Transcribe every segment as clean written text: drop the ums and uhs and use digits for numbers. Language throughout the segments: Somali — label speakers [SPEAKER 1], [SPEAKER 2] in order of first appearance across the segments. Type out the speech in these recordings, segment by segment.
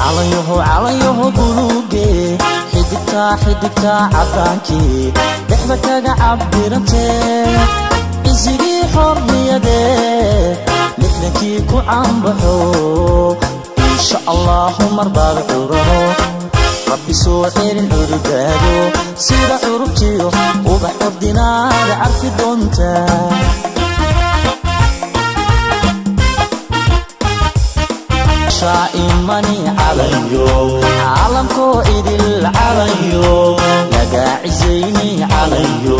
[SPEAKER 1] Calanyaho calanyaho buluuge, xidigtaa xidigtaa caddaankii dhexda kaga cabirantee, cisigii xorriyadee lixdankii ku caanbaxo. Insha allahu marbaad curano, Rabbi soo celin cududaado, sida curubtiyo ubax ordinaada carfi doontaa. Imani calayo caalamkoo idil calayo, lagaa cisayni calayo,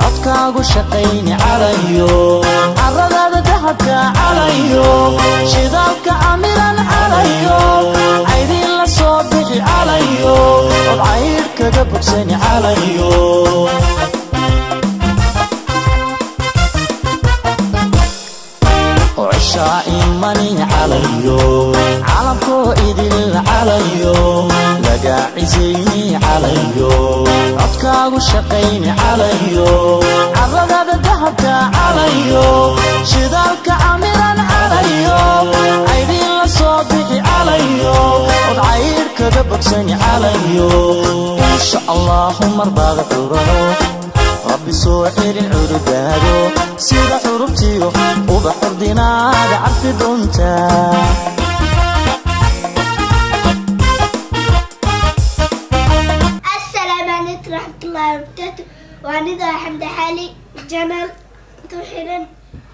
[SPEAKER 1] codkaagu shaqayni calayo, caradaada dahabka calayo, shidaalka camiran calayo, caydin la soo bixi calayo, od caydh kaga bogsani calayo. Cishaa imani calayo caalamkoo idil calayo, lagaa cisayni calayo, codkaagu shaqayni calayo, caradaada dahabka calayo, shidaalka camiran calayo, caydin la soo bixi calayo, od caydh kaga bogsani calayo. Insha allahu marbaad curano, Rabbi soo celin cududaado, sida curubtiyo ubax ordinaada carfi doontaa.
[SPEAKER 2] Asalaamu calaykum waraxmatullaahi wabarakaatu. Waa anigoo Xamdi Xaali channel ku xiran.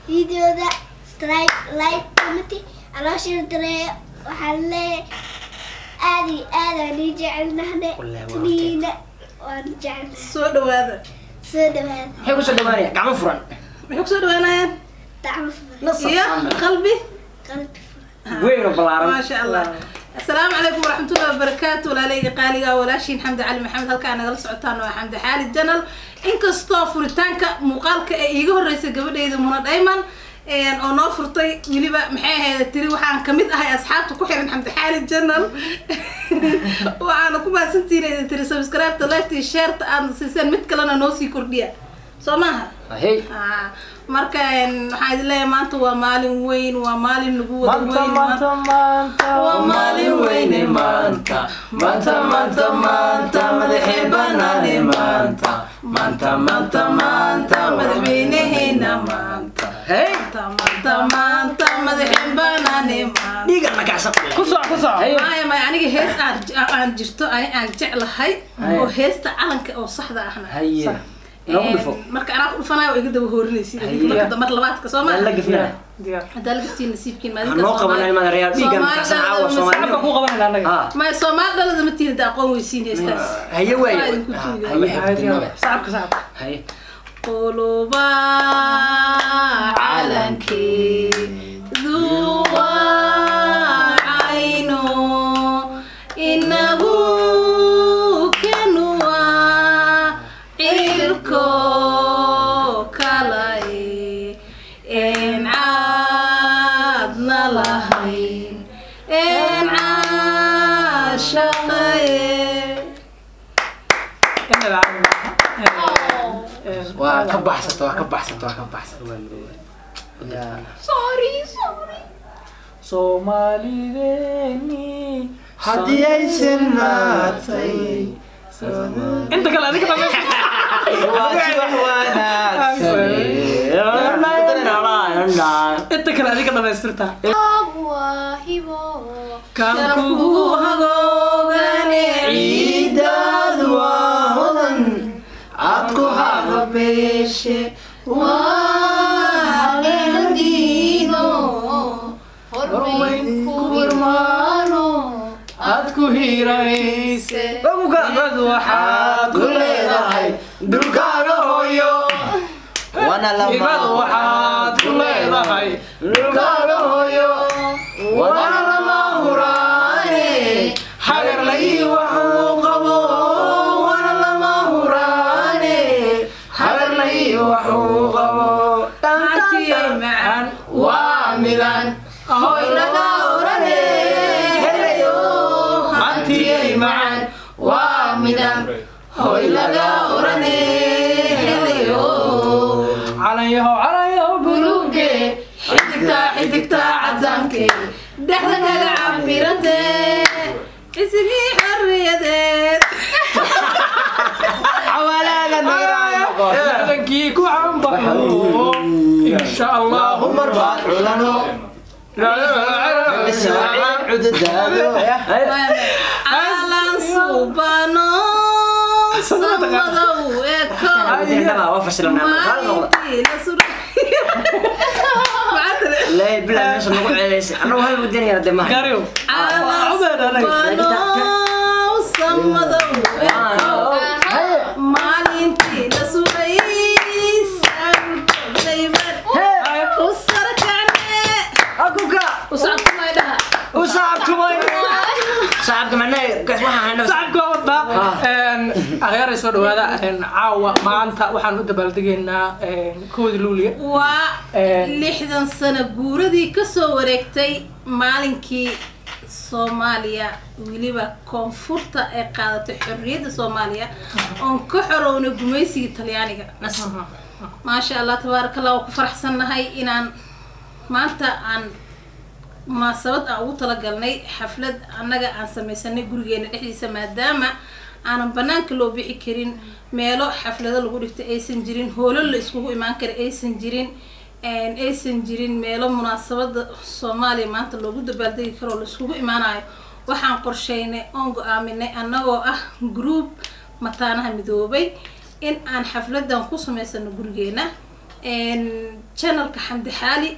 [SPEAKER 2] Videoda strike, like, comment, aloo share gareeyo. Waxaan leeyahay aad iyo aad aan ii jecelnahne, tuniina waan jecelnahay.
[SPEAKER 3] Soo dhawaada.
[SPEAKER 2] Soo dhawaada.
[SPEAKER 4] Maxay kusoo dhawaanayaan? Gacmo furan.
[SPEAKER 3] Maxay kusoo dhawaanayaan?
[SPEAKER 2] Dacmo furan.
[SPEAKER 4] Nasab
[SPEAKER 3] iyo qalbi
[SPEAKER 2] qalbi furan
[SPEAKER 4] weyn oo ballaaran.
[SPEAKER 3] Maasha Allah. Asalaamu calaykum waraxmatullahi wabarakaatu. Walaalayga qaaliga, walaashiin Xamdi Cali Maxamed, halkaa nagala socotaan waa Xamdi Xaali channel. Inkastoo furitaanka muuqaalka ee iiga horreysay gabadhayda Muna Dhayman oo noo furtay, weliba maxay ahayd tiri waxaan kamid ahay asxaabta ku xiran Xamdi Xaali channel, waxaana ku mahadsantihiin idin tiri subscribe-ta, like-ta iyo share-ta aadna siiseen, mid kalena noo sii kordhiya, soo maaha?
[SPEAKER 4] Hey.
[SPEAKER 3] Marka waxaan idin leeyahay maanta waa maalin weyn, waa maalin nagu wada
[SPEAKER 5] maanta
[SPEAKER 3] weyn.
[SPEAKER 5] Maanta maanta
[SPEAKER 3] waa maalin
[SPEAKER 5] weyne maanta, maanta maanta maanta madaxee banaane maanta, maanta maanta maanta
[SPEAKER 3] madaxweyneheena maanta.
[SPEAKER 4] Hey.
[SPEAKER 3] Maanta maanta maanta madaxeen banaane maanta.
[SPEAKER 4] Dhiiga nagacsan.
[SPEAKER 5] Ku soc, ku soc.
[SPEAKER 4] Hey.
[SPEAKER 3] Maya, aniga hees aan jirto ani aan jeclahay
[SPEAKER 4] Haye.
[SPEAKER 3] oo heesta calanka oo saxda ahna.
[SPEAKER 4] Haye, inoogu dhufo.
[SPEAKER 3] Marka anaa ku dhufanayo oo iga daba hoorinaysid.
[SPEAKER 4] Haye.
[SPEAKER 3] Marka mar labaadka soo
[SPEAKER 4] Waan la
[SPEAKER 3] ma
[SPEAKER 4] gafnaa.
[SPEAKER 5] Diyaar.
[SPEAKER 3] Haddaa la gaftiin nasiibkiin.
[SPEAKER 4] Ha noo qabanay ilmaha reer dhiiga nagacsan caawa
[SPEAKER 5] Shacabka
[SPEAKER 4] Soomaaliya.
[SPEAKER 5] ku qabanayna annaga.
[SPEAKER 4] Ah.
[SPEAKER 3] Maya, Soomaali dhalada ma tihin, aqoon weysiin heestaas.
[SPEAKER 4] Haye waaye.
[SPEAKER 3] Waa idinku tuuga.
[SPEAKER 4] Haye xafidnaba.
[SPEAKER 5] Shacabka, shacabka.
[SPEAKER 4] Haye.
[SPEAKER 3] Quluba calankeedu waa cayno, inagu kenu waa cilko kalay een caadna lahayn een caashaqaye.
[SPEAKER 5] Inaba caadi maaha.
[SPEAKER 6] Waa ka baxsata, waa ka baxsata, waa ka baxsata.
[SPEAKER 3] Sorry, sorry.
[SPEAKER 5] Soomaalideeni
[SPEAKER 6] haddii ay sinaatay
[SPEAKER 5] inta kale adiga dhamaysta.
[SPEAKER 6] Waa si wax wanaagsan.
[SPEAKER 5] Inta kale adiga dhamaystirta. Kan
[SPEAKER 3] sharaf
[SPEAKER 5] kugu
[SPEAKER 3] kugu hagoogane.
[SPEAKER 6] Ciidaad waa hodan aad ku hababeeshe.
[SPEAKER 3] Waa haleeladiino horweyn ku irmaano
[SPEAKER 5] aad ku hiiranayse bad waxaad
[SPEAKER 6] ku leedahay dhulkaaga hooyo wana
[SPEAKER 5] ibad
[SPEAKER 6] lama
[SPEAKER 5] waxaad ku leedahay
[SPEAKER 6] dhulkaaga hooyo wana lama huraane, hagar lai waxuu qabo, wana lama huraane, hagar lai waxuu qabo.
[SPEAKER 3] Hantiyay macaan
[SPEAKER 6] waa midan hoy laga orane helayo, hantiyay macaan waa midan hoy laga orane helayo.
[SPEAKER 5] Calanyahow calanyahow
[SPEAKER 3] buluuge, xidigtaa xidigtaa cadaanke. Dhexda kaga cabirante isigii xorriyadeed.
[SPEAKER 4] Xawaalada naga
[SPEAKER 5] Dhaqankii ku canbaxo insha allahu
[SPEAKER 1] marbaad culano cududaado.
[SPEAKER 3] Calan suubano samadow eko
[SPEAKER 4] waa fashilnaa hal noqda.
[SPEAKER 3] Maalintii la suray. Maxaa tiri?
[SPEAKER 4] Laa bilaa meesha nagu ceelaysa annagu hal wadanayana dee maaha.
[SPEAKER 5] Gaariyo.
[SPEAKER 3] Calan suubano samadow eko maalintii la suray saawdayban u sarkacne
[SPEAKER 4] Akuka
[SPEAKER 3] u sacabtumay dhaha.
[SPEAKER 4] U saabtumay saabka macnaha gaas waxaan hayna.
[SPEAKER 5] Sacabka waa wadaa. Akhyaray soo dhawaada. Caawa maanta waxaan u dabaaldegaynaa 1 Luulyo.
[SPEAKER 3] Waa 60 sano guuradii kasoo wareegtay maalinkii Soomaaliya, weliba koonfurta ay qaadatay xorriyadda Soomaaliya oon ka xorownay gumaysigii Talyaaniga. Maasha Allah, tabaaraka Allah, waa ku faraxsannahay inaan maanta aan munaasabad aan ugu talagalnay xaflad annaga aan samaysanay gurigeena dhexdiisa, maadaama aanan banaanka loo bixi karin, meelo xaflado lagu dhigto aysan jirin, hoolo la iskugu imaan kara aysan jirin, aysan jirin meelo munaasabada Soomaaliya maanta loogu dabaaldegi karo oo la iskugu imaanayo. Waxaan qorsheynay oon go-aaminay annagoo ah group mataanaha midoobay in aan xafladan ku samaysano gurigeena. Channelka Xamdi Xaali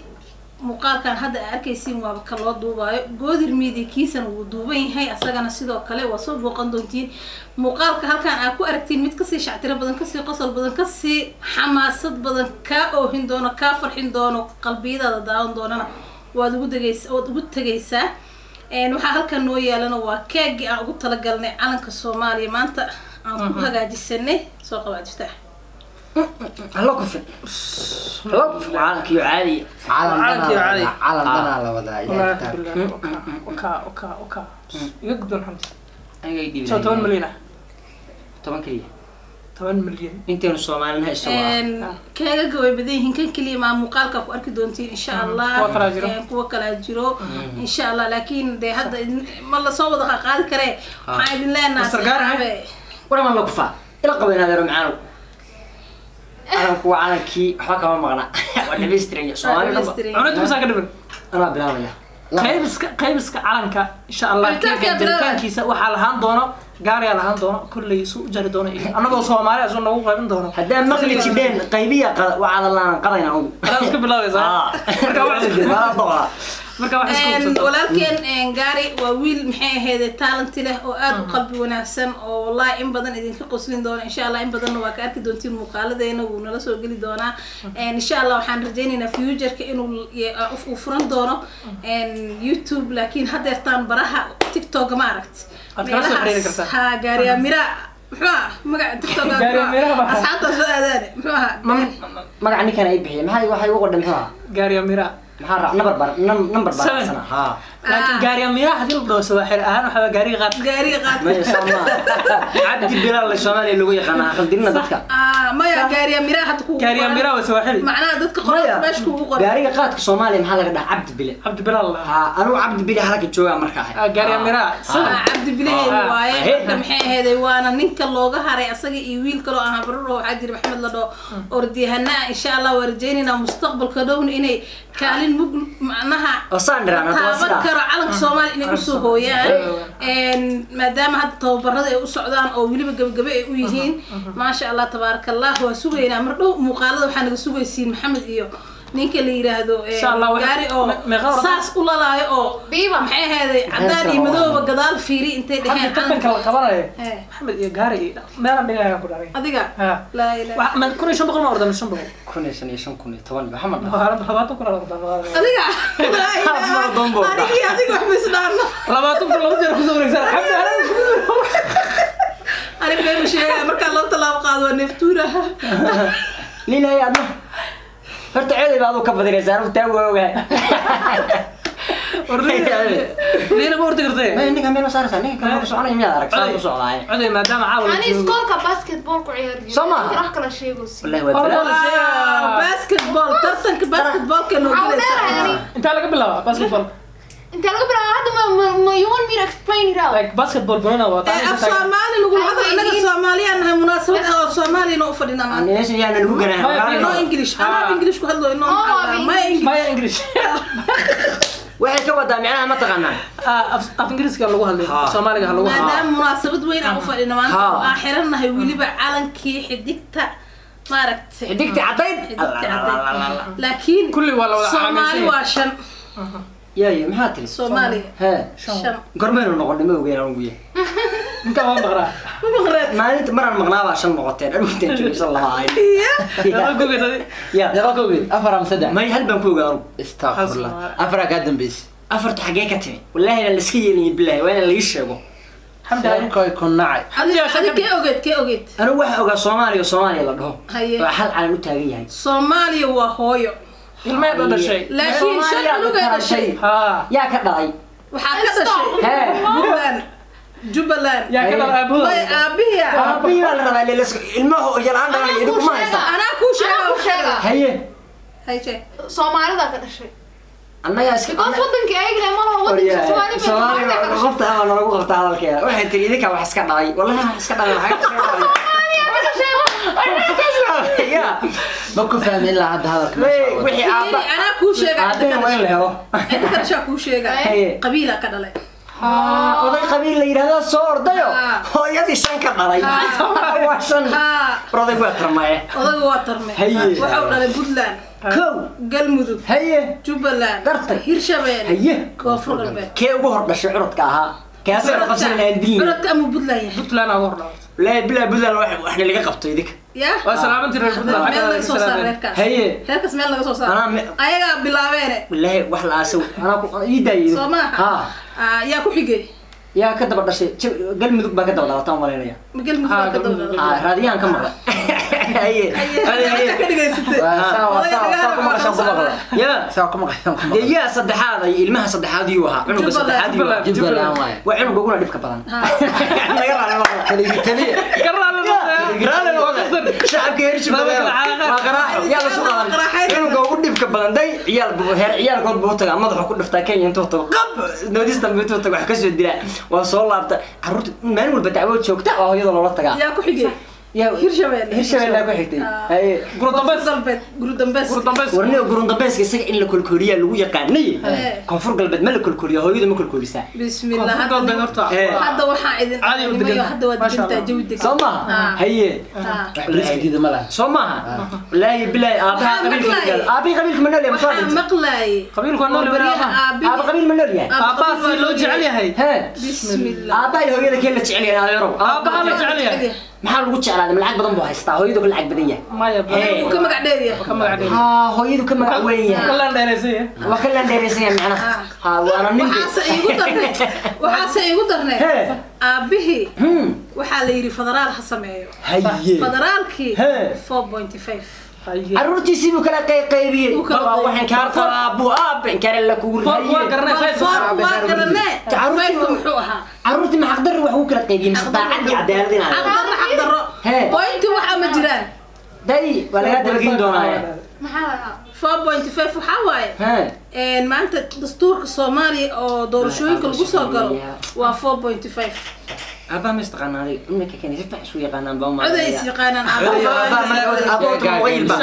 [SPEAKER 3] muuqaalkan hadda aa arkaysiin waaba ka loo duubaayo, Goodir Media kiisana wuu duuban yahay asagana sidoo kale waa soo booqan doontiin. Muuqaalka halkan aa ku aragtiin mid kasii shactiro badan, kasii qosol badan, kasii xamaasad badan, kaa oohin doono, kaa farxin doono, qalbiyadaada daawan doonana waad ugu degaysa, waad ugu tegaysaa. Waxaa halkan noo yaalana waa keegii aan ugu talagalnay calanka Soomaaliya maanta aan ku hagaajisanay. Soo qaba Cabdifataax.
[SPEAKER 4] Hallo kufin hallo kufin calankiyo caadiya.
[SPEAKER 5] Calankiyo caadi.
[SPEAKER 6] Calan danaa la wadaa ilaahay
[SPEAKER 5] Wallaahi
[SPEAKER 6] kitaab.
[SPEAKER 5] billahi, oka oka oka iga guddoon Xamdi.
[SPEAKER 4] Aniga i dhiibay.
[SPEAKER 5] Soo 10 milyan ah.
[SPEAKER 4] 10 keliya.
[SPEAKER 5] 10 milyan.
[SPEAKER 4] Intaynu Soomaalinaha isagoo ah.
[SPEAKER 3] Keegaga way badan yihiin, kan keliya maa muuqaalka ku arki doontiin insha Allah.
[SPEAKER 5] Kuwa kalaa jiro.
[SPEAKER 3] Kuwa kalaa jiro insha Allah, laakiin dee hadda ma lasoo wada qaadi karee. Waxaan idin leenahay
[SPEAKER 5] Mr. Gaar,
[SPEAKER 3] asxaabe.
[SPEAKER 4] Waramaan la kufaa ila qabayn adeero macaanow calanku waa calankii waxba kama maqna waa dhamaystiran yahay Soomaali dhanba.
[SPEAKER 3] Dhammaystiran.
[SPEAKER 5] Cunada misaa ka dhiman?
[SPEAKER 4] Anaa bilaabaya.
[SPEAKER 5] Qaybiska calanka insha Allah.
[SPEAKER 3] Jaritaanka
[SPEAKER 5] Keega
[SPEAKER 3] bilaabaya.
[SPEAKER 5] jaritaankiisa waxaa lahaan doono gaariyaa lahaan doono kolley suu u jari doono iyo annagoo Soomaali ah suu noogu qaybin doono.
[SPEAKER 4] Haddaan maqli jidheen qaybiya waa calalaanan qadayna anugu.
[SPEAKER 5] Adaad iska bilaabaysaa. Marka wax
[SPEAKER 4] Waa doqaa.
[SPEAKER 5] Marka wax isku hubsato.
[SPEAKER 3] Walaalkeen Gaari waa wiil maxay ahayd talent leh oo aad u qalbi wanaagsan oo wallahi in badan idinka qoslin doono insha Allah. In badanna waa ka arki doontiin muuqaaladeena, wuu nala soo geli doonaa insha Allah. Waxaan rajaynaynaa future-ka inuu uu furan doono YouTube, laakiin haddeertaan baraha TikTok ma aragt.
[SPEAKER 5] Waad kala soo xiriiri kartaa.
[SPEAKER 3] Ha, Gaariyaa Mira muxuu ahaa magaca TikTok?
[SPEAKER 5] Gaariyaa Mira baa-
[SPEAKER 3] Asxaabta soo aadaane muxuu ahaa?
[SPEAKER 4] Magaca ninkan ay bixiyay maxay waxay ugu qodhan muxuu ahaa?
[SPEAKER 5] Gaariya Mira.
[SPEAKER 4] Maxaa raac nambar bar nambar baa
[SPEAKER 5] Seven.
[SPEAKER 4] sana ha.
[SPEAKER 5] Laakiin gaariya mira haddii la dhaho sawaaxil ahaan waxaa waa gaariga qaad.
[SPEAKER 3] Gaariga qaad.
[SPEAKER 4] Maya Soomaa Cabdi Bilaal la Soomaaliya lagu yaqaana khaldinna dadka.
[SPEAKER 3] Maya, Gaariyaa Mira hadda kugu
[SPEAKER 5] Gaariya
[SPEAKER 3] qoran.
[SPEAKER 5] Mira waa sawaaxili.
[SPEAKER 3] Macnaha dadka qoraalka meesha kugu qoran.
[SPEAKER 4] Gaariga qaadka Soomaaliya maxaa laga dhahaa? Cabdi Bile.
[SPEAKER 5] Cabdi Bilaal la
[SPEAKER 4] ha anigu Cabdi Bile halka joogaa marka ahay.
[SPEAKER 5] Gaariya Mira seven.
[SPEAKER 3] Cabdi Bilaheen waaye.
[SPEAKER 4] Ah.
[SPEAKER 3] Marka maxay aheeday waana ninka looga haray asaga iyo wiil kaloo ahaa baruro waxaa jira Maxamed la dhaho ordyahanaa. Insha Allah waa rajaynaynaa mustaqbalka dhowna inay kaalin mug macnaha
[SPEAKER 4] Oo saan dhiraan, hadda waa
[SPEAKER 3] taaban
[SPEAKER 4] sidaa.
[SPEAKER 3] karo calanka Soomaaliya inay usoo hooyaan. Maadaama hadda tababarada ay u socdaan oo weliba gabagabe ay u yihiin, maasha Allah tabaaraka Allah, waa sugaynaa mar dhow muuqaalada. Waxaa naga sugaysiin Maxamed iyo ninka la yiraahdo
[SPEAKER 5] Insha Allah,
[SPEAKER 3] Gaari oo
[SPEAKER 5] meeqa orda?
[SPEAKER 3] saas u lalaayo oo
[SPEAKER 7] Biiba.
[SPEAKER 3] maxay aheeday cadaan iyo madooba gadaal fiiri intay
[SPEAKER 5] Hadda
[SPEAKER 3] dheheen
[SPEAKER 5] tartanka la qabanayo
[SPEAKER 3] Eh.
[SPEAKER 5] Maxamed iyo Gaari iyo meelaan dhigayaan ku dharay.
[SPEAKER 3] Adiga
[SPEAKER 5] Ha.
[SPEAKER 3] laa ilaaha.
[SPEAKER 5] Ma 1500 ma orda mise 500?
[SPEAKER 4] 1500 10 maxamed.
[SPEAKER 5] 20,000 la ordaa.
[SPEAKER 3] Adiga laa ilaaha.
[SPEAKER 4] Half marathon buu ordaa.
[SPEAKER 3] Anigii adiga wax ma isdhaano.
[SPEAKER 5] 20,000 laba jeer kusoo wareegsan Xamdi anaa.
[SPEAKER 3] Aniga been sheegaya markaa laba tallaabo qaado waa neeftuuraha.
[SPEAKER 4] Liilay adna horta ceeday baad u ka badinaysaa anigu taa waa ogahay.
[SPEAKER 5] Liina ma ordi kartee?
[SPEAKER 4] Maya, ninka meel ma saaraysaa ninka kale ku soconaya miyaad arag saa ku socdaay.
[SPEAKER 5] Coday maadaama caawa la
[SPEAKER 7] Ani
[SPEAKER 5] joogo.
[SPEAKER 7] iskoolka basketball ku ciyaari jiray.
[SPEAKER 4] Soo maaha?
[SPEAKER 7] Wax kala sheego si.
[SPEAKER 4] Wallahi waa
[SPEAKER 5] Orda
[SPEAKER 4] balaa.
[SPEAKER 5] la sheegaa.
[SPEAKER 3] Basketball, tartanka basketballka noo
[SPEAKER 7] Waxaa u
[SPEAKER 3] gelaysa.
[SPEAKER 7] dheerahay ani.
[SPEAKER 5] Intaa laga bilaabaa basketball?
[SPEAKER 7] Inta laga bilaabo hadda ma you want me to explain it out?
[SPEAKER 5] Like basketball banana waa
[SPEAKER 3] Af Soomaali lagu hadlo, anaga Soomaaliyan nahay, munaasabad oo Soomaaliyana u fadhinaa maanta.
[SPEAKER 4] Meesha yaana lagu ganaaxo.
[SPEAKER 3] No English, anaa English ku hadlo inoo ma English.
[SPEAKER 5] Maya English.
[SPEAKER 4] Waxay ka wadaa micnaha ma taqaanaa?
[SPEAKER 5] Af Ingiriiska lagu hadlay, Soomaaliga ha lagu hadlo.
[SPEAKER 3] Maadaama munaasabad weyn aan u fadhina maanta, oo aan xirannahay weliba calankii xidigta maaragtay,
[SPEAKER 4] xidigta cadayd,
[SPEAKER 3] xidigta cadayd, laakiin
[SPEAKER 5] kulli waa la wada
[SPEAKER 3] Soomaali
[SPEAKER 5] caamaysan.
[SPEAKER 3] Waa shan.
[SPEAKER 4] Yaye, maxaa tiri?
[SPEAKER 3] Soomaaliya
[SPEAKER 4] hee
[SPEAKER 3] shan.
[SPEAKER 4] Gormaynu noqonay ma ogeyn anigu yahay.
[SPEAKER 5] Inta waa maqraa.
[SPEAKER 3] Ma maqreed?
[SPEAKER 4] Maalinta maraan maqnaa baa shan noqoteen, anigu intaan joogay shan lama ahayn.
[SPEAKER 5] Laba gogeed adi.
[SPEAKER 4] Ya.
[SPEAKER 6] Deeqa ka ogeyd? Afar ama saddex?
[SPEAKER 4] May, hal baan ku ogaa anigu.
[SPEAKER 6] Astaghfirullah, afaraa kaa dambeysay.
[SPEAKER 4] Afarta xaggee ka timi? Wallaahi inaan laiska yeelin, bilahi waa inaan laii sheego.
[SPEAKER 6] Sheekoy ku nacay.
[SPEAKER 3] Adi kee ogeed, kee ogeed?
[SPEAKER 4] Anigu waxaa ogaa Soomaaliya oo Soomaaliya la dhaho.
[SPEAKER 3] Haye.
[SPEAKER 4] Oo hal calan u taagan yahay.
[SPEAKER 3] Soomaaliya waa hooyo.
[SPEAKER 5] Ilmeed u dhashay.
[SPEAKER 3] Laakiin shan cunug ay dhashay.
[SPEAKER 5] Ha.
[SPEAKER 4] Yaa ka dhalay?
[SPEAKER 3] Waxaa ka dhashay
[SPEAKER 4] hee
[SPEAKER 3] Puntland, Jubbaland.
[SPEAKER 5] Yaa ka dhalay aabahood?
[SPEAKER 3] May, aabbihiya.
[SPEAKER 4] Aabihii baa la rabaa ilaa ilmaha yalaan dhalay idinku ma haysa.
[SPEAKER 3] Anaa kuu sheega.
[SPEAKER 7] Anaa kuu sheega.
[SPEAKER 4] Haye.
[SPEAKER 3] Hay, sheeg.
[SPEAKER 7] Soomaalida ka dhashay.
[SPEAKER 4] Annagaa iska
[SPEAKER 7] Because wadankii ayaga ma laha wadanka Soomaali bay
[SPEAKER 4] Soomaaliya
[SPEAKER 7] ka dhashay.
[SPEAKER 4] qofta ama nalagu qabta hadalkeeda. Waxay tiri idinkaa wax iska dhalay. Wallahi wax iska dhalay, waxay iska dhalay.
[SPEAKER 7] Soomaaliya ka dhashay.
[SPEAKER 4] Ya.
[SPEAKER 6] Ma ku fahmi ilaa hadda hadalka.
[SPEAKER 4] Wixii aabba
[SPEAKER 3] Anaa kuu sheega.
[SPEAKER 4] aabbaha waa in la helo.
[SPEAKER 3] Cidda ka dhashaa kuu sheega.
[SPEAKER 4] Haye.
[SPEAKER 3] Qabiilaa ka dhalay.
[SPEAKER 4] Oday qabiil la yidhahdo soo ordayo hooyadii shan ka dhalay waa shan. Oday waa tarmaye.
[SPEAKER 3] Odaga waa tarme.
[SPEAKER 4] Haye.
[SPEAKER 3] Waxau dhalay Puntland,
[SPEAKER 4] kow,
[SPEAKER 3] Galmudug,
[SPEAKER 4] haye,
[SPEAKER 3] Jubbaland,
[SPEAKER 4] Gartay.
[SPEAKER 3] Hirshabeelle,
[SPEAKER 4] haye,
[SPEAKER 3] Koonfur Galbeed.
[SPEAKER 4] Kee ugu hor dhashay curadka ahaa? Kaasay qabsan lahayn dilin.
[SPEAKER 3] Curadka ama Puntland yahay?
[SPEAKER 5] Puntland aa ugu hor dhalatay.
[SPEAKER 4] Wallaahi bilaa Puntland waxna laga qabto idinka.
[SPEAKER 3] Ya.
[SPEAKER 5] Waa salaamantii reer Puntland.
[SPEAKER 3] Meel laga soo saar reerkaas.
[SPEAKER 4] Haye.
[SPEAKER 3] Reerkaas meel laga soo saar.
[SPEAKER 4] Anaa
[SPEAKER 3] Ayagaa bilaabeene.
[SPEAKER 4] Wallaahi wax la aasay anaa ku ii daayay.
[SPEAKER 3] Soo maaha?
[SPEAKER 4] Ha.
[SPEAKER 3] Yaa ku xigay?
[SPEAKER 4] Yaa ka daba dhashay? Galmudug baa ka daba dhalataan malaynaya.
[SPEAKER 3] Ma Galmudug baa ka daba dhalatay?
[SPEAKER 4] Ha, raadiyaan ka maqla. Haye.
[SPEAKER 3] Haye, ka dhigaysatay.
[SPEAKER 6] Saa ku maqashaan ku maqla.
[SPEAKER 4] Ya.
[SPEAKER 6] Saa ku maqashaan ku
[SPEAKER 4] dee
[SPEAKER 6] maqla.
[SPEAKER 4] Yaa saddexaad ay ilmaha saddexaad yuu ahaa cunuga saddexaad yuu ahaa?
[SPEAKER 6] Jubbaland waaye.
[SPEAKER 4] Waa cunuga uguna dhibka badan. Naga raali noqda.
[SPEAKER 6] Keligii taliya.
[SPEAKER 5] Ka raali noqda.
[SPEAKER 4] Raali noqda shacabka heer Jubbaland, waa qaraaxo yaa la soo qadan. Cunuga ugu dhibka badan day ciyaal buu heer ciyaalkood buu tagaa, madaxu ku dhiftaa Kenya intuu tago, qab noodista intuu tago wax ka soo dilaa, waa soo laabta. Carruurta maalin walba dacwo joogta waa hooyada loola tagaa.
[SPEAKER 3] Yaa ku xigay?
[SPEAKER 4] Yaa
[SPEAKER 3] Hirshabeelle.
[SPEAKER 4] Hirshabeelle ku xigtay. Haye.
[SPEAKER 5] Gurudambeys.
[SPEAKER 3] Galbeed, Gurudambeys.
[SPEAKER 5] Gurudambeys.
[SPEAKER 4] Warniga gurundambeeska isaga in la kolkooliyaa lagu yaqaanay. Koonfur Galbeed ma la kolkooliyaa? Hooyada ma kolkoolisaa?
[SPEAKER 3] Bismillah.
[SPEAKER 5] Koonfur Galbeed horta.
[SPEAKER 3] Hadda waxaa idin
[SPEAKER 5] Caadi u degan.
[SPEAKER 3] hadda waa
[SPEAKER 5] Masha
[SPEAKER 3] degantaa
[SPEAKER 5] Allah.
[SPEAKER 3] jawi degan.
[SPEAKER 4] Soo maaha? Haye.
[SPEAKER 6] Wax bariiska diida ma laha.
[SPEAKER 4] Soo maaha? Wallaahi bilaahi aabaha
[SPEAKER 3] Waxaa
[SPEAKER 4] qabiilka
[SPEAKER 3] maqlaayay.
[SPEAKER 4] Aabihii qabiilka ma nool yahay? Masoo
[SPEAKER 3] Waxaa
[SPEAKER 4] dhintay?
[SPEAKER 3] maqlaayay.
[SPEAKER 5] Qabiilku waa nool yahay,
[SPEAKER 3] Baryaha
[SPEAKER 5] aabaha.
[SPEAKER 3] aabihii-
[SPEAKER 4] Aaba qabiil ma nool yahay?
[SPEAKER 5] Aabbaha si loo jecel yahay.
[SPEAKER 4] Hee.
[SPEAKER 3] Bismillah.
[SPEAKER 4] Aabbaha iyo hooyada kee la jecel yahay, adeerow?
[SPEAKER 5] Aabbaha la jecel yahay.
[SPEAKER 4] Maxaa lagu jeclaaday? Ma lacag badan buu haystaa? Hooyadu ka lacag badan yahay?
[SPEAKER 5] Maya.
[SPEAKER 4] Hee.
[SPEAKER 3] Uu ka magac dheer yahay.
[SPEAKER 5] Ka magac dheer.
[SPEAKER 4] Haa, hooyadu ka magac weyn yahay.
[SPEAKER 5] Kallaan dheeraysan yahay.
[SPEAKER 4] Waa ka landheeraysan yahay macnaha. Haa, waana nin.
[SPEAKER 3] Waxaase iigu darneed, waxaase iigu darneed
[SPEAKER 4] Hee.
[SPEAKER 3] aabbihii
[SPEAKER 4] Hmm.
[SPEAKER 3] waxaa la yidhi federaal ha sameeyo.
[SPEAKER 4] Haye.
[SPEAKER 3] Federaalkii
[SPEAKER 4] Hee.
[SPEAKER 3] 4.5.
[SPEAKER 5] Haye.
[SPEAKER 4] Carruurtiisii buu kala qayqaybiyey.
[SPEAKER 3] Uu kala
[SPEAKER 4] Baba waxaan kaa qabaa buu aabbe inkaar alla kugu
[SPEAKER 5] Four waa
[SPEAKER 4] ridaye.
[SPEAKER 5] garanay, five.
[SPEAKER 3] Four waa garanee.
[SPEAKER 4] Carruurtii
[SPEAKER 3] Five-ka muxuu ahaa?
[SPEAKER 4] Carruurtii ma xaqdarri wax ugu kala qaybiyey mise daacad iyo cadaalad inaad
[SPEAKER 3] Xaqdarro, xaqdarro.
[SPEAKER 4] Hee.
[SPEAKER 3] Pointi waxaa ma jiraan.
[SPEAKER 4] Day waa lagaa dabageyn doonaa.
[SPEAKER 7] Maxaa la dhahaa?
[SPEAKER 3] 4.5 waxaa waaye
[SPEAKER 4] Hee.
[SPEAKER 3] Maanta dastuurka Soomaaliya oo doorashooyinka lagu soo galo waa 4.5.
[SPEAKER 4] Aabbaha ma istaqaanaa adiga? Iminka keenay si fiican isu yaqaanaan baa u
[SPEAKER 3] Coday is
[SPEAKER 4] malaynayaa.
[SPEAKER 3] yaqaanaan.
[SPEAKER 4] Aabbaha marka aabbaha horta ma qayilba?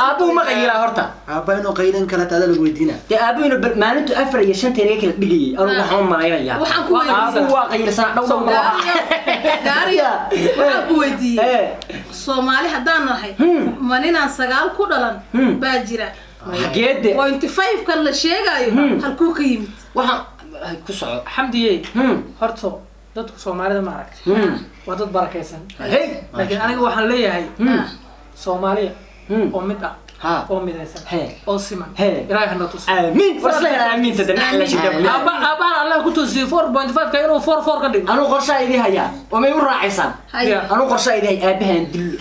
[SPEAKER 4] Aabbuhu ma qayilaa horta?
[SPEAKER 1] Aabba inuu qaylan kala taada lagu weydiina.
[SPEAKER 4] Dee aabbuhu inuu maalintu 4 iyo 5 inaga kala dhigayay anigu waxaan u malaynayaa.
[SPEAKER 3] Waxaan ku weydiiyey.
[SPEAKER 4] Aabbuhu waa qayilsanaa dhow dhow ma laha.
[SPEAKER 3] Gaariyo, waxaan ku weydiiyey
[SPEAKER 4] Hee.
[SPEAKER 3] Soomaali haddaan nahay ma ninaan 9 ku dhalan baa jira?
[SPEAKER 4] Xageede?
[SPEAKER 3] 0.5 kan la sheegaayo halkuu ka yimid?
[SPEAKER 4] Waxaan ku soco.
[SPEAKER 5] Xamdiye.
[SPEAKER 4] Hmm.
[SPEAKER 5] Horta dadku Soomaalida ma aragtay?
[SPEAKER 4] Hmm.
[SPEAKER 5] Waa dad barakaysan.
[SPEAKER 4] Hey.
[SPEAKER 5] Laakiin aniga waxaan leeyahay Soomaaliya oo mid ah,
[SPEAKER 4] Ha.
[SPEAKER 5] oo midaysan,
[SPEAKER 4] Hee.
[SPEAKER 5] oo siman.
[SPEAKER 4] Hee.
[SPEAKER 5] Ilaahay ha noo tuso.
[SPEAKER 4] Aamiin. War isla hel aamiin tada naxla shida.
[SPEAKER 5] Aabba aabbahan Allah ku toosiyey 4.5 ka inuu 4 4 ka dhigo.
[SPEAKER 4] Anuu qorshaa idii hayaa oo may u raacaysaan?
[SPEAKER 3] Haye.
[SPEAKER 4] Anuu qorshaa idii haya, aabbahaan dillo.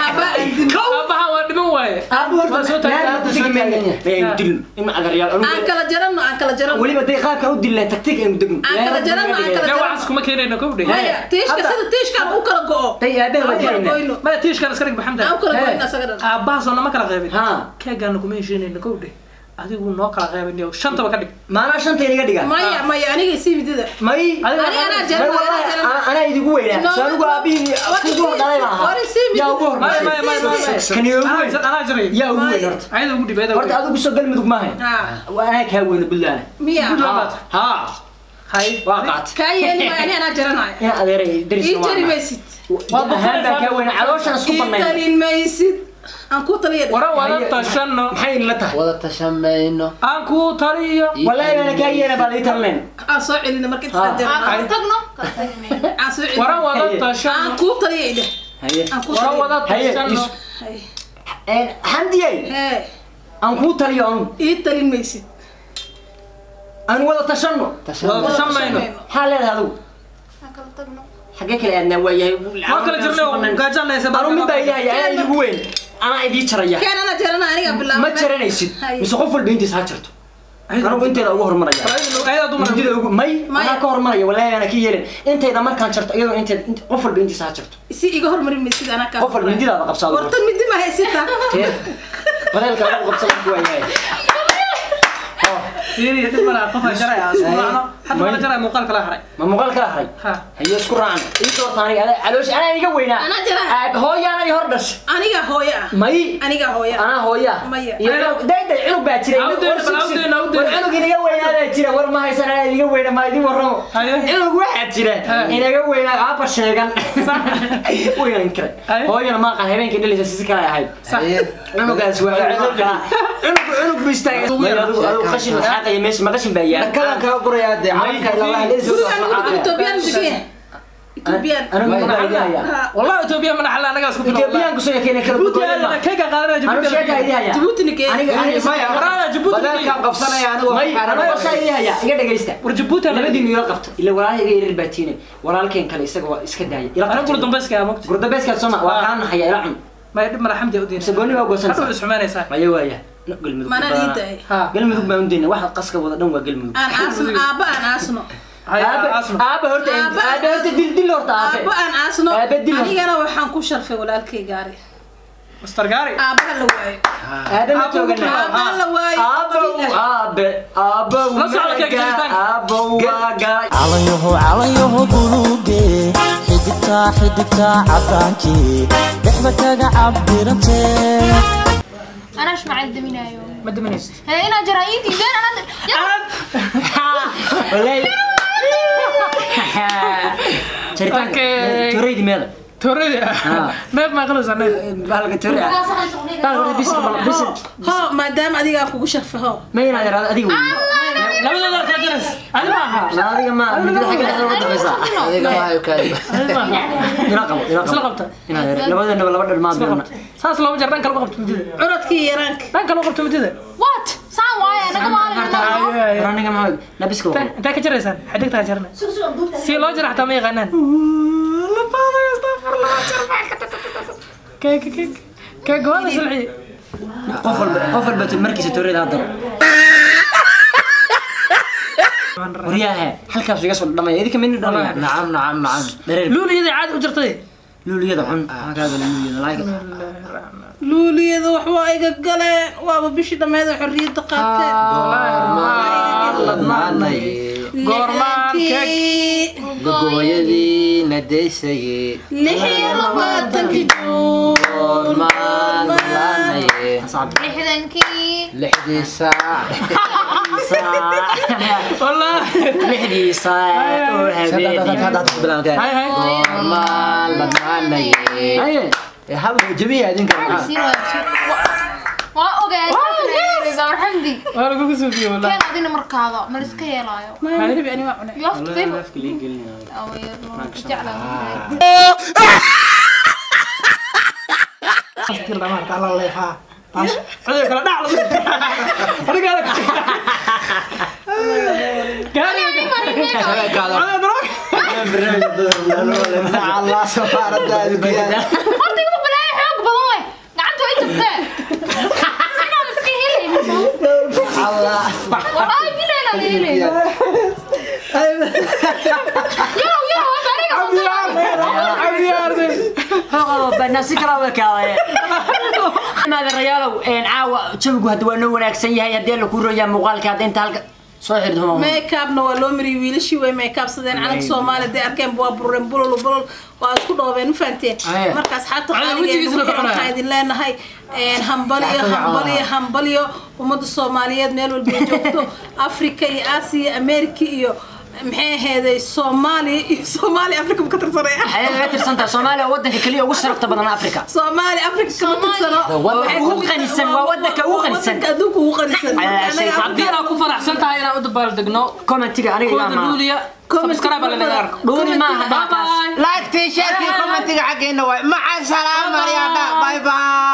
[SPEAKER 3] Aabba aan dilno.
[SPEAKER 5] Aabbahan waa dhiman waaye.
[SPEAKER 4] Aabbu horta
[SPEAKER 5] Waa soo taagan.
[SPEAKER 4] meel ku tegi mayno. May aynu dilno in adaryaal
[SPEAKER 3] Aan
[SPEAKER 4] anigu
[SPEAKER 3] kala jaranno, aan kala jaranno.
[SPEAKER 4] Weliba day qaabka u dilleen taktiik aynu degno.
[SPEAKER 3] Aan kala jaranno, aan kala
[SPEAKER 5] Dee waxaas kuma keenayno kowdhe.
[SPEAKER 3] Maya, tiishka sida tiishkan u kala go'o.
[SPEAKER 4] Day aabbaha waa
[SPEAKER 3] Aan kala
[SPEAKER 4] dilaynaa.
[SPEAKER 3] goyno.
[SPEAKER 5] Maya, tiishkan iska dhig maxamda.
[SPEAKER 3] Aan u kala
[SPEAKER 4] Hee.
[SPEAKER 3] goyno asaga dhan.
[SPEAKER 5] Aabbaha soo nama kala qaybin.
[SPEAKER 4] Ha.
[SPEAKER 5] Keegaana kuma heshiinayno kowdhe. Adigu noo kala qaybinayo shantaba ka dhig.
[SPEAKER 4] Maana shanta inaga dhiga.
[SPEAKER 3] Maya maya aniga sii midida.
[SPEAKER 4] May
[SPEAKER 3] Aniga anaa jaran.
[SPEAKER 4] Wallahi ana idigu weynaa. Soo anigu aabihi kugu hor dhalay maaha. Yaa ugu hor.
[SPEAKER 5] May may may.
[SPEAKER 4] Kan ugu weyn.
[SPEAKER 5] Anaa jiray.
[SPEAKER 4] Yaa ugu weyn horta.
[SPEAKER 5] Ayada ugu dhib ayada.
[SPEAKER 4] Horta adigu soo galmudug maaha. Waa anaa kaa weyn Buntland.
[SPEAKER 3] Miya.
[SPEAKER 5] Buntland.
[SPEAKER 4] Ha.
[SPEAKER 5] Hay.
[SPEAKER 4] Waa qaat.
[SPEAKER 3] Kaa yeeli ma ani anaa jaranaya.
[SPEAKER 4] Ina adeeray daris
[SPEAKER 3] Ii jari maysid.
[SPEAKER 4] Waa ahaan baa kaa weyn calooshan isku
[SPEAKER 3] Ii
[SPEAKER 4] banayn.
[SPEAKER 3] talin maysid. Aan ku taliya.
[SPEAKER 5] Wara wada tashano.
[SPEAKER 4] Maxay la tahay?
[SPEAKER 6] Wada tashamayno.
[SPEAKER 5] Aan ku taliyo.
[SPEAKER 4] Wallahi ana kaa yeena baa lii talinayn.
[SPEAKER 3] Aan soo celina marka inta jaran.
[SPEAKER 7] Aan tagno kala tagno.
[SPEAKER 3] Aan soo celina.
[SPEAKER 5] Wara wada tashano.
[SPEAKER 3] Aan ku taliya idhe.
[SPEAKER 4] Haye.
[SPEAKER 3] Aan ku
[SPEAKER 5] Wara
[SPEAKER 3] taliya.
[SPEAKER 5] wada tashano.
[SPEAKER 4] Een Hamdiyay.
[SPEAKER 3] Hee.
[SPEAKER 4] Aan ku taliyo anu.
[SPEAKER 3] Ii talin maysid.
[SPEAKER 4] Aan wada tashano.
[SPEAKER 5] Wada tashamayno.
[SPEAKER 4] Maxaa leedahay adigu?
[SPEAKER 7] Aan kala tagno.
[SPEAKER 4] Xagee kale aadnaa waa yahay.
[SPEAKER 5] Waa kala jirnay gaajanaysa.
[SPEAKER 4] Anu mid baa ilaahay anaa idigu weyn. Anaa idii jaraya.
[SPEAKER 3] Keen anaa jarana aniga bilaabay.
[SPEAKER 4] Ma jaranaysid. Mise qof walba intiisa ha jarto. Anigu inteeda ugu hormaraya.
[SPEAKER 5] Ayada dumar.
[SPEAKER 4] Mindida ugu may anaa ka hormaraya wallahi ana ka yeelin. Intayda markaan jarto iyadoo inteeda qof walba intiisa ha jarto.
[SPEAKER 3] Si iga hormarin maysid anaa ka.
[SPEAKER 4] Qof walba mindidaada qabsado.
[SPEAKER 3] Wartan mindi ma haysata.
[SPEAKER 4] Badeelka ugu qabsado waa yahay.
[SPEAKER 5] Fiiri dib mala qof ay jaraya isku raacno. Hadda mala jaraya muuqaal kala haray.
[SPEAKER 4] Ma muuqaal kala haray?
[SPEAKER 5] Ha.
[SPEAKER 4] Haye isku raacno. Ii doorta aniga caloosh anaa iga weynaa.
[SPEAKER 3] Anaa jaraa.
[SPEAKER 4] Aab hooyo anaa hor dhashay.
[SPEAKER 3] Aniga hooyo ah.
[SPEAKER 4] May.
[SPEAKER 3] Aniga hooyo.
[SPEAKER 4] Anaa hooyo ah.
[SPEAKER 3] Maya.
[SPEAKER 4] Iyo day day cunug baa jiray. War cunug inaga weynaa baa jira. War ma haysan anaa iga weynaa ma idin warramo. Cunug waxaa jira inaga weynaa aabba sheegan. Weynaan kare. Hooyana ma aqaan habeenkii dhalaysa si kale ahayd. Cunugaas waa cunug cunug cunug buu istaagay. Adigu qashin xaqaya meesha ma qashin baa yaal.
[SPEAKER 1] Kalan ka guraya de calanka ilaa
[SPEAKER 3] Guriga Ethiopian degan. Ethiopian.
[SPEAKER 4] Anigu ma idin
[SPEAKER 5] Wallahi Ethiopia ma naxal anaga isku filan.
[SPEAKER 4] Ethiopian ku soo keenay kala
[SPEAKER 5] Djibouti aadana keega qaadanaya Djibouti.
[SPEAKER 4] Anigu sheeka idin haya.
[SPEAKER 3] Djibouti nikee.
[SPEAKER 4] Aniga aniga
[SPEAKER 5] maya waraana Djibouti.
[SPEAKER 1] Badeelkan qabsanaya anigu.
[SPEAKER 4] May anigu sheeka idin haya. Iga dhageysta.
[SPEAKER 5] War Djibouti
[SPEAKER 4] labadiinu ila qabta. Ila walaalahayga yaryar baa tiinay. Walaalkeen kale isaga waa iska daayay. Ila
[SPEAKER 5] anigu gurdambeeska yaa mogta.
[SPEAKER 4] Gurdambeeska Soomaa waa kaan haya ila cun.
[SPEAKER 5] Ma dib mala xamdi u diin.
[SPEAKER 4] Mise gooni waa goosanaysaa.
[SPEAKER 5] Hadhow isxumaanaysaa.
[SPEAKER 4] Maya waaya. Galmudug.
[SPEAKER 3] Mana liidahay.
[SPEAKER 5] Ha.
[SPEAKER 4] Galmudug baan u diinay waxa qaska wada dhan waa Galmudug.
[SPEAKER 3] Aan aasno aabba aan aasno.
[SPEAKER 4] Aabba horta aabba horta dil dil horta aabba.
[SPEAKER 3] Aabba aan aasno.
[SPEAKER 4] Anigana
[SPEAKER 3] waxaan ku sharfay walaalkay gaari.
[SPEAKER 5] Mr. Gaari.
[SPEAKER 3] Aabba la waayo.
[SPEAKER 4] Aabba ma toogana.
[SPEAKER 3] Aabba la waayo.
[SPEAKER 4] Aabba aabbe aabba
[SPEAKER 5] La socda keeg jaritaan.
[SPEAKER 4] Aabba waa gaay.
[SPEAKER 8] Calanyahu calanyahu buluuge xidigta xidigta cadaankii dhexda kaga cabirantee.
[SPEAKER 7] أنا إيش معي الدمينايو؟
[SPEAKER 5] ما دمنيست.
[SPEAKER 7] هي أنا جرايتي دين أنا
[SPEAKER 4] والله. جريتان. تريد ماذا؟
[SPEAKER 5] تريد. ما خلص أنا.
[SPEAKER 4] بالك تريد. بالك بس بس.
[SPEAKER 3] ها ما دام أديك أخوك شرفه.
[SPEAKER 4] ما ينادر هذا أديك.
[SPEAKER 5] لا لا لا تجلس. أنا معها.
[SPEAKER 4] لا أديك ما من كل حاجة أنا وضع فيصل.
[SPEAKER 6] أديك ما يكلم.
[SPEAKER 4] يراقب يراقب.
[SPEAKER 5] سلقبته.
[SPEAKER 4] لابد إنه لابد ما بيرنا.
[SPEAKER 5] ساس لو مجرد كان وقفت مديدة.
[SPEAKER 3] عرضك يرانك.
[SPEAKER 5] كان وقفت مديدة.
[SPEAKER 7] وات سام واي أنا كمان.
[SPEAKER 4] رانك ما لابسك.
[SPEAKER 5] أنت كجرسان حدك تاجرنا. سي لو جرح تمي غنان. لا بالا استغفر الله كيك كيك كيك هذا سلعي.
[SPEAKER 4] قفل قفل بيت المركز توريد هذا. ورياها halkaas iga soo dhamay idinka min dhamay.
[SPEAKER 6] نعم نعم نعم.
[SPEAKER 5] luuliyada caadi u jirtay.
[SPEAKER 4] luuliyada cun hagaaga luuliyada like.
[SPEAKER 3] luuliyada wax waa iga galeen waaba bishii dhameed xorriyadda qaateen.
[SPEAKER 6] Goormaan
[SPEAKER 5] goormaan keeg
[SPEAKER 6] gogooyadii nadeysay
[SPEAKER 3] 26 Juun
[SPEAKER 6] goormaan laanay
[SPEAKER 7] 60kii
[SPEAKER 6] 6 saac
[SPEAKER 5] والله
[SPEAKER 4] 6 saac oo habeenii.
[SPEAKER 5] هاي هاي
[SPEAKER 6] goormaan laanay
[SPEAKER 4] Haye.
[SPEAKER 1] Hal jabiya idinka.
[SPEAKER 7] waa ogaay xamdi
[SPEAKER 5] waa lagu suufiyo والله
[SPEAKER 7] keen adina markaada ma la iska yeelaayo.
[SPEAKER 3] Ma rabi ani waa cunay.
[SPEAKER 7] You have to pay for
[SPEAKER 4] Afka lii gelinaya.
[SPEAKER 5] Astil dhamaar ta la leefaa. Adiga kala dhac lagu. Adiga kala. Gaari.
[SPEAKER 1] Allah safaarada adduunyada.
[SPEAKER 7] Horta igu balaayo xoog badan leh. Gacanta way jabtee. Inaan iska helaynin.
[SPEAKER 1] Allah.
[SPEAKER 7] Wallahi bilahi inaan helaynin. Yow yow aniga
[SPEAKER 4] Nasi kala way kaalay. Maada rayaalow een caawa jawigu hadda waa noo wanaagsan yahay haddii la ku royaa muuqaalka hadda inta halka soo xirto ma
[SPEAKER 3] make-upna waa loo mariyay wiilashii way make-up sadeen calanka Soomaaliya day arkeen waa bureen bulol bulol waa isku dhoobeen ma fahanteen
[SPEAKER 4] Aye.
[SPEAKER 3] Marka asxaabta
[SPEAKER 5] Cali
[SPEAKER 3] qaaliga
[SPEAKER 5] wejigiisna ka cunaya.
[SPEAKER 3] waxaan idin leenahay hambalyo hambalyo hambalyo ummadda Soomaaliyeed meel walba ay joogto Afrika iyo Aasiya Ameerika iyo maxay ahayd Soomaaliya iyo Soomaaliya Afrika ma ka tirsanaya
[SPEAKER 4] Waxay laga tirsantahay Soomaaliya waa wadanka kaliya ugu sharafta badan Afrika.
[SPEAKER 3] Soomaaliya Afrika kama tirsano.
[SPEAKER 4] Waa ugu qanisan, waa wadanka ugu qanisan.
[SPEAKER 3] Wadanka adduunka ugu qanisan.
[SPEAKER 4] Ay,
[SPEAKER 3] Anaga
[SPEAKER 5] Haddii aad ku faraxsan tahay inaan u dabaaldegno
[SPEAKER 4] Commentiga aniga
[SPEAKER 5] kooda
[SPEAKER 4] iga ma
[SPEAKER 5] luuliya subscribe la naga arko.
[SPEAKER 4] Dhuuni maaha
[SPEAKER 5] Bye bye.
[SPEAKER 1] Like-tii, share-kii, comment-iga xaggeena waay. Maca salaama, Riyaadha. Bye bye.